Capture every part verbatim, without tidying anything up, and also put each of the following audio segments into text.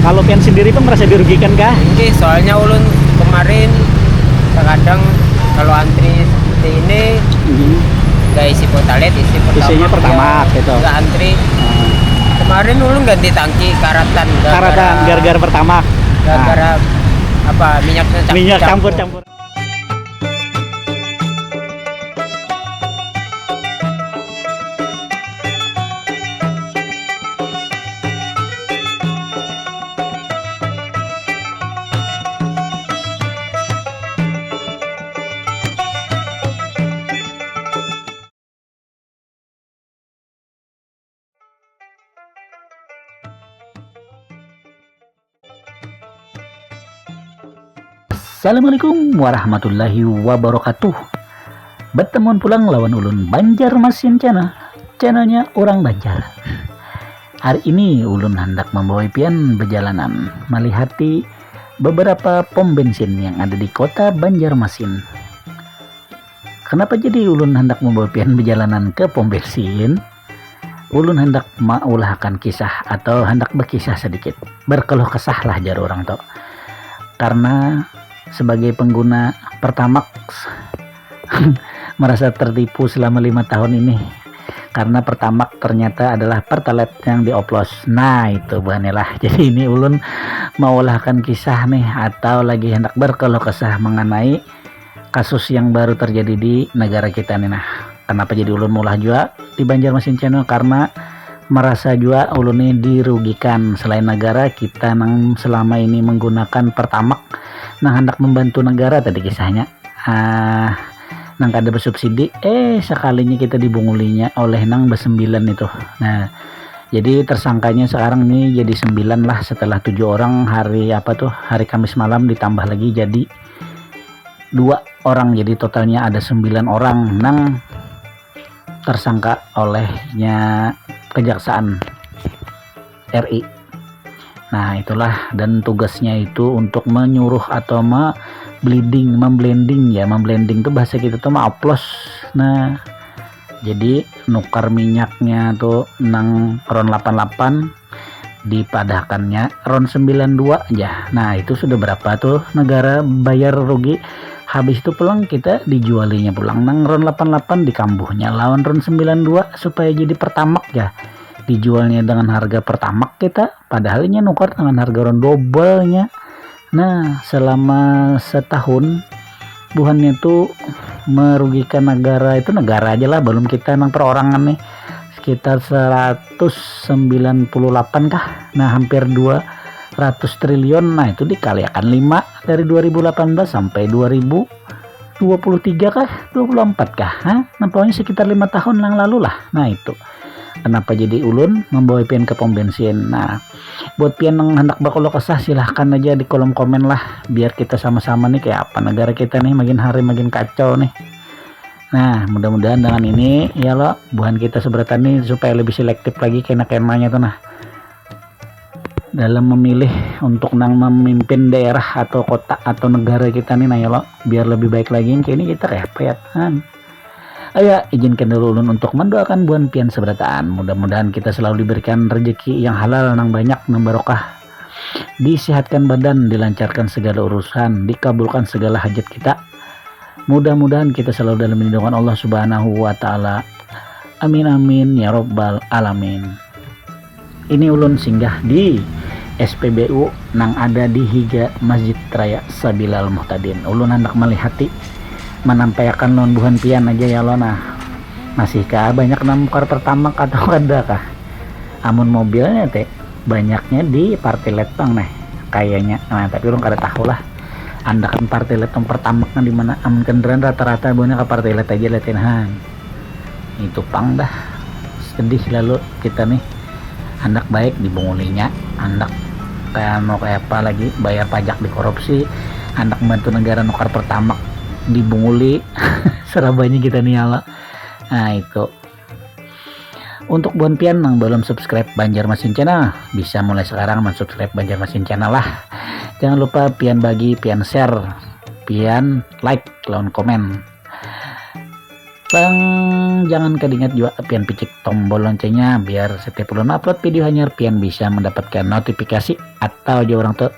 Kalau pian sendiri pun merasa dirugikan kah? Ini soalnya ulun kemarin terkadang kalau antri seperti ini Mhm. nggak isi pertalite, isi pertamax. Isinya pertamax, gitu. Nggak antri. Nah, Kemarin ulun ganti tangki karatan gara-gara karatan gara-gara pertamax. Nah, gara-gara apa, minyaknya campur, minyak campur-campur. Assalamualaikum warahmatullahi wabarakatuh. Bertemuan pulang lawan ulun, Banjarmasin Channel. Channelnya orang Banjar. Hari ini ulun hendak membawa pian berjalanan melihati beberapa pom bensin yang ada di kota Banjarmasin. Kenapa jadi ulun hendak membawa pian berjalanan ke pom bensin? Ulun hendak mengulahkan kisah atau hendak berkisah sedikit, berkeluh kesah lah, jar orang tu. Karena sebagai pengguna Pertamax merasa tertipu selama lima tahun ini, karena Pertamax ternyata adalah Pertalite yang dioplos. Nah, itu buhannya lah. Jadi ini ulun mengulahkan kisah nih, atau lagi hendak berkeluh kesah mengenai kasus yang baru terjadi di negara kita nih. Nah, kenapa jadi ulun mulah juga di Banjarmasin Channel? Karena merasa juga ulun ini dirugikan. Selain negara, kita nang selama ini menggunakan Pertamax, nang hendak membantu negara tadi kisahnya. Ah, nang kada bersubsidi, eh, sekalinya kita dibungulinya oleh nang bersembilan itu. Nah, jadi tersangkanya sekarang ini jadi sembilan lah, setelah tujuh orang hari apa tuh, hari Kamis malam ditambah lagi jadi dua orang, jadi totalnya ada sembilan orang nang tersangka olehnya Kejaksaan R I. Nah, itulah, dan tugasnya itu untuk menyuruh atau me-bleeding, memblending ya, memblending tuh bahasa kita tuh meoplos. Nah, jadi nukar minyaknya tuh nang RON delapan delapan, dipadahakannya RON sembilan dua aja. Nah, itu sudah berapa tuh negara bayar rugi? Habis itu pulang kita dijualinya pulang nang RON delapan delapan, dikambuhnya lawan RON sembilan dua supaya jadi Pertamax ya. Dijualnya dengan harga Pertamax kita, padahal inya nukar dengan harga RON double nya. Nah, selama setahun buhannya tuh merugikan negara, itu negara aja lah, belum kita nang perorangan nih, sekitar seratus sembilan puluh delapan kah, nah, hampir dua ratus triliun. Nah, itu dikaliakan lima dari dua ribu delapan belas sampai dua ribu dua puluh tiga kah, dua puluh empat kah, ha? Nah, pokoknya sekitar lima tahun yang lalu lah. Nah, itu kenapa jadi ulun membawa pian ke pom bensin. Nah, buat pian yang hendak berkeluh kesah, silahkan aja di kolom komen lah, biar kita sama-sama nih kayak apa negara kita nih, makin hari makin kacau nih. Nah, mudah-mudahan dengan ini ya lo, buhan kita seberatan nih supaya lebih selektif lagi kena-kenanya tuh, nah, dalam memilih untuk nang memimpin daerah atau kota atau negara kita nih, nah ya lo, biar lebih baik lagi. Kayak ini kita kayak apa ya, kan? Ayo, izinkan dulu ulun untuk mendoakan buhan pian seberataan. Mudah-mudahan kita selalu diberikan rezeki yang halal, nang banyak, nang barokah. Disehatkan badan, dilancarkan segala urusan, dikabulkan segala hajat kita. Mudah-mudahan kita selalu dalam lindungan Allah Subhanahu wa Ta'ala. Amin, amin, ya Rabbal Alamin. Ini ulun singgah di S P B U nang ada di higa Masjid Raya Sabilal Muhtadin. Ulun handak malihati, manampaiakan lawan buhan pian aja ya lo, nah. Masih kah banyak nang nukar Pertamax atau kada kah? Amun mobilnya teh banyaknya di Partilet pang, nah, kayaknya. Nah, tapi ulun kada tahu lah. Andakan Partilet nang Pertamax nang di mana? Amun kendaraan rata-rata buhannya ka Partilet aja lah, tinahan. Itu pang dah, sedih lalu kita nih. Handak baik dibungulinya, handak kayak mau kayak apa lagi, bayar pajak dikorupsi, handak membantu negara nukar Pertamax dibunguli. Serabanya kita nih ya lo. Nah, itu. Untuk buhan pian nang belum subscribe Banjarmasin Channel, bisa mulai sekarang mensubscribe Banjarmasin Channel lah. Jangan lupa pian bagi, pian share, pian like lawan komen. Bang, jangan kadingat jua pian picik tombol loncengnya biar setiap ulun upload video hanyar pian bisa mendapatkan notifikasi atau jua orang tuh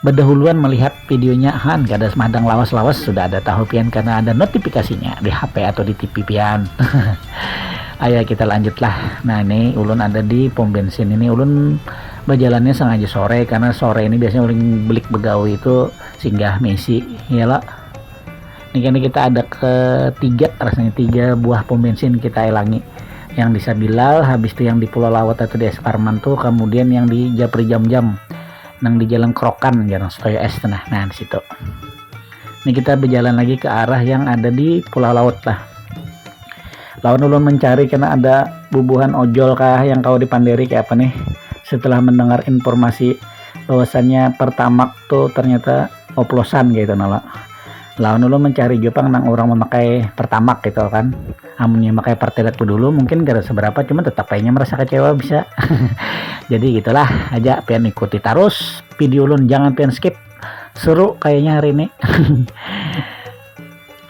bedahuluan melihat videonya han kada semadang lawas-lawas sudah ada tahu pian karena ada notifikasinya di H P atau di T V pian. Ayo kita lanjutlah. Nah, ini ulun ada di pom bensin ini. Ulun berjalannya sengaja sore karena sore ini biasanya ulun belik begawi itu singgah misi ya lo. Ini kan kita ada ketiga rasanya tiga buah pom bensin kita elangi yang di Sabilal habis itu yang di Pulau Lawat atau di Esparman tuh kemudian yang di Japri Jam-Jam nang di Jalan Kerokan jarang Stoyo S tuh nah nah di situ. Ini kita berjalan lagi ke arah yang ada di Pulau Laut lah. Lawan ulun mencari karena ada bubuhan ojol kah yang kau dipanderi kayak apa nih. Setelah mendengar informasi bahwasannya Pertamax tuh ternyata oplosan gitu nala. Lawan ulun mencari jupang nang orang memakai Pertamax gitu kan. Amunnya memakai Pertalite dulu mungkin gak ada seberapa cuma tetap kayaknya merasa kecewa bisa. Jadi gitulah aja pian ikuti terus video ulun jangan pian skip. Seru kayaknya hari ini.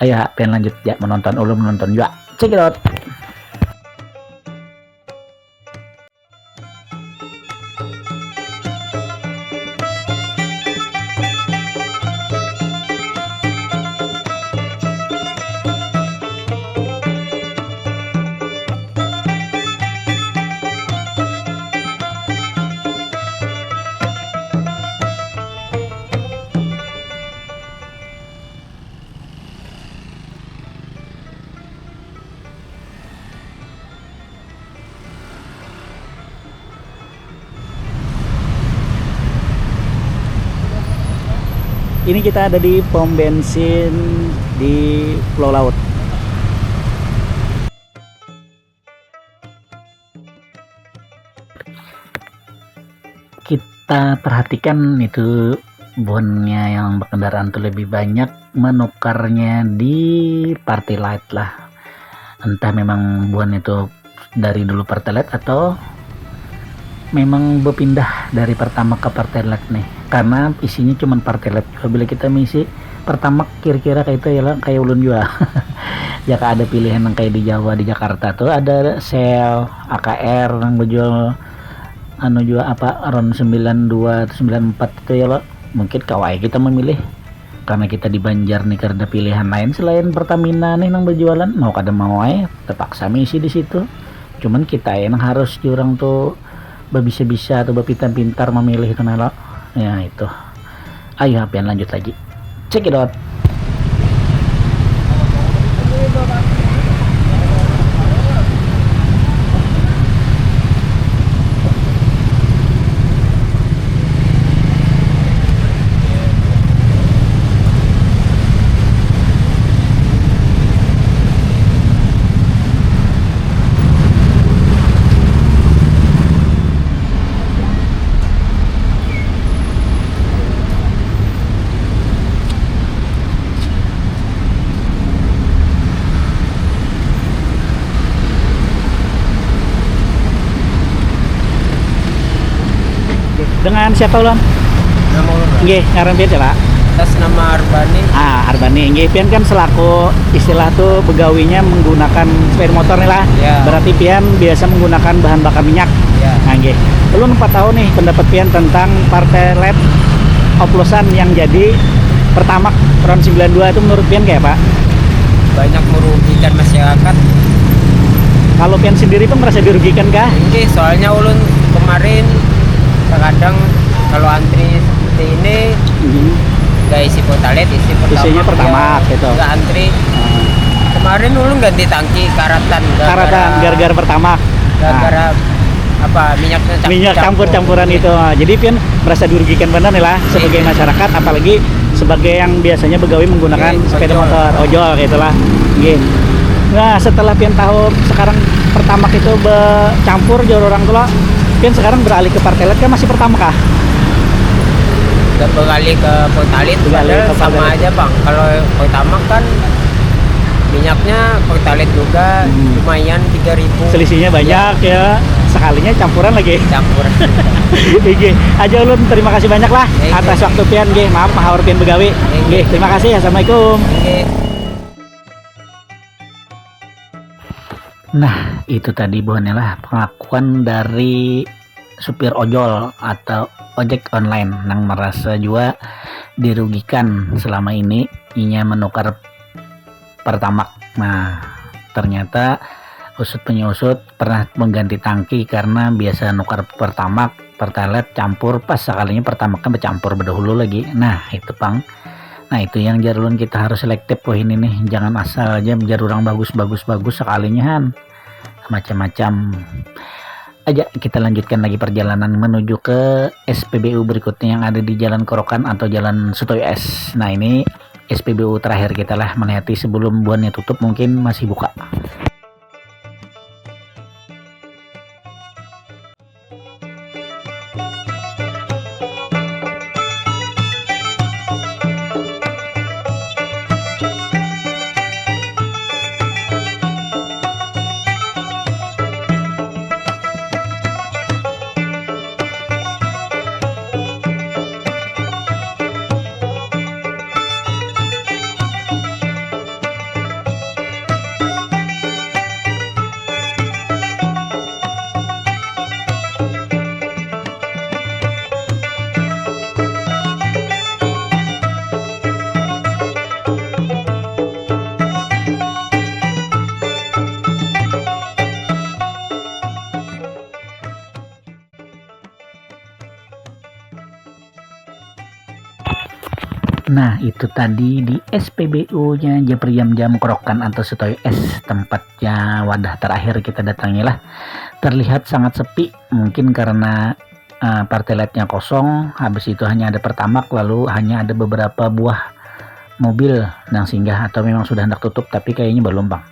Ayo ha, pian lanjut ya menonton ulun menonton juga. Check it out. Ini kita ada di pom bensin di Pulau Laut. Kita perhatikan itu buhannya yang berkendaraan tuh lebih banyak menukarnya di Party Light lah. Entah memang buhan itu dari dulu Party Light atau memang berpindah dari Pertamax ke Party Light nih. Karena isinya cuma Party Light juga bila kita misi Pertamax kira-kira kayak itu ya lah kayak ulun juga. Jika ada pilihan yang kayak di Jawa di Jakarta tuh ada Shell, A K R yang berjual anu juga apa ron sembilan dua atau sembilan empat itu ya lo mungkin kawai kita memilih karena kita di Banjar nih kada pilihan lain selain Pertamina nih nang berjualan mau kada mau aja terpaksa misi di situ cuman kita yang harus jurang tuh berbisa-bisa atau berpintar-pintar memilih itu nah lo ya itu. Ayo hapian lanjut lagi. Check it out. Dengan siapa ulun? Nama ulun. Nggih, ngaran pian siapa? Atas nama Arbani. Ah, Arbani. Nggih, pian kan selaku istilah tuh begawinya menggunakan sepeda motor nih lah. Ya. Berarti pian biasa menggunakan bahan bakar minyak. Ya. Nah, nggih. Ulun empat tahun nih pendapat pian tentang Partai Led oplosan yang jadi Pertamax tahun sembilan dua itu menurut pian kayak apa? Banyak merugikan masyarakat. Kalau pian sendiri pun merasa dirugikan kah? Ini soalnya ulun kemarin terkadang kalau antri seperti ini hmm. Gak isi Pertalite, isi Pertamax. Isinya Pertamax ya, gitu. Gak antri. Hmm. Kemarin ulun ganti tangki karatan. Karatan gara-gara Pertamax. Gara-gara nah. Apa minyaknya campur, minyak campur-campuran itu. Jadi pian merasa dirugikan benar nih lah sebagai masyarakat apalagi sebagai yang biasanya begawi menggunakan sepeda motor ojol gitu lah. Nggih. Nah, setelah pian tahu sekarang Pertamax itu bercampur jar orang tua, pian sekarang beralih ke Pertalite kan masih Pertamax kah? Udah beralih ke Pertalite padahal sama aja bang. Kalau Pertamax kan minyaknya Pertalite juga hmm. Lumayan tiga ribu. Selisihnya banyak ya. Ya. Sekalinya campuran lagi. Campur. Oke, aja ulun terima kasih banyak lah atas waktu pian nggih. Maaf mahawar pian begawi. Nggih, terima kasih. Assalamualaikum. Nggih. Nah, itu tadi buhannya lah pengakuan dari supir ojol atau ojek online yang merasa juga dirugikan selama ini, inya menukar pertamak. Nah, ternyata usut punya usut pernah mengganti tangki karena biasa nukar pertamak, pertalite campur, pas sekalinya pertamak kan bercampur berdahulu lagi. Nah, itu pang. Nah, itu yang jarulun kita harus selektif wah ini nih, jangan asal aja jar orang bagus bagus bagus sekalinya han, macam-macam aja. Kita lanjutkan lagi perjalanan menuju ke S P B U berikutnya yang ada di Jalan Kerokan atau Jalan Sutoyo S. Nah, ini S P B U terakhir kita lah melihati sebelum buannya tutup, mungkin masih buka. Nah, itu tadi di S P B U-nya Japri Jam Jam Kerokan atau Sutoyo S, tempatnya wadah terakhir kita datangi lah. Terlihat sangat sepi, mungkin karena uh, partai lightnya kosong, habis itu hanya ada pertamak, lalu hanya ada beberapa buah mobil yang singgah atau memang sudah hendak tutup tapi kayaknya belum bang.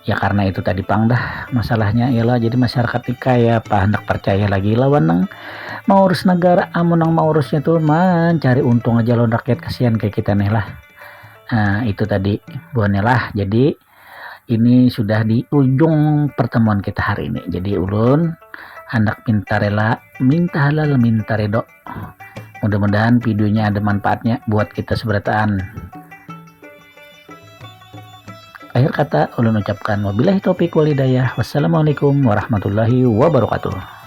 Ya karena itu tadi pang dah masalahnya ialah jadi masyarakat ni kaya apa hendak percaya lagi lawan nang maurus negara, amun nang maurusnya tuh mencari untung aja lawan rakyat, kasihan kayak kita nih lah. Nah, itu tadi buahnya lah. Jadi ini sudah di ujung pertemuan kita hari ini. Jadi ulun hendak minta rela, minta halal, minta redo. Mudah-mudahan videonya ada manfaatnya buat kita seberataan. Akhir kata ulun ucapkan wabillahi taufiq wal hidayah. Wassalamualaikum warahmatullahi wabarakatuh.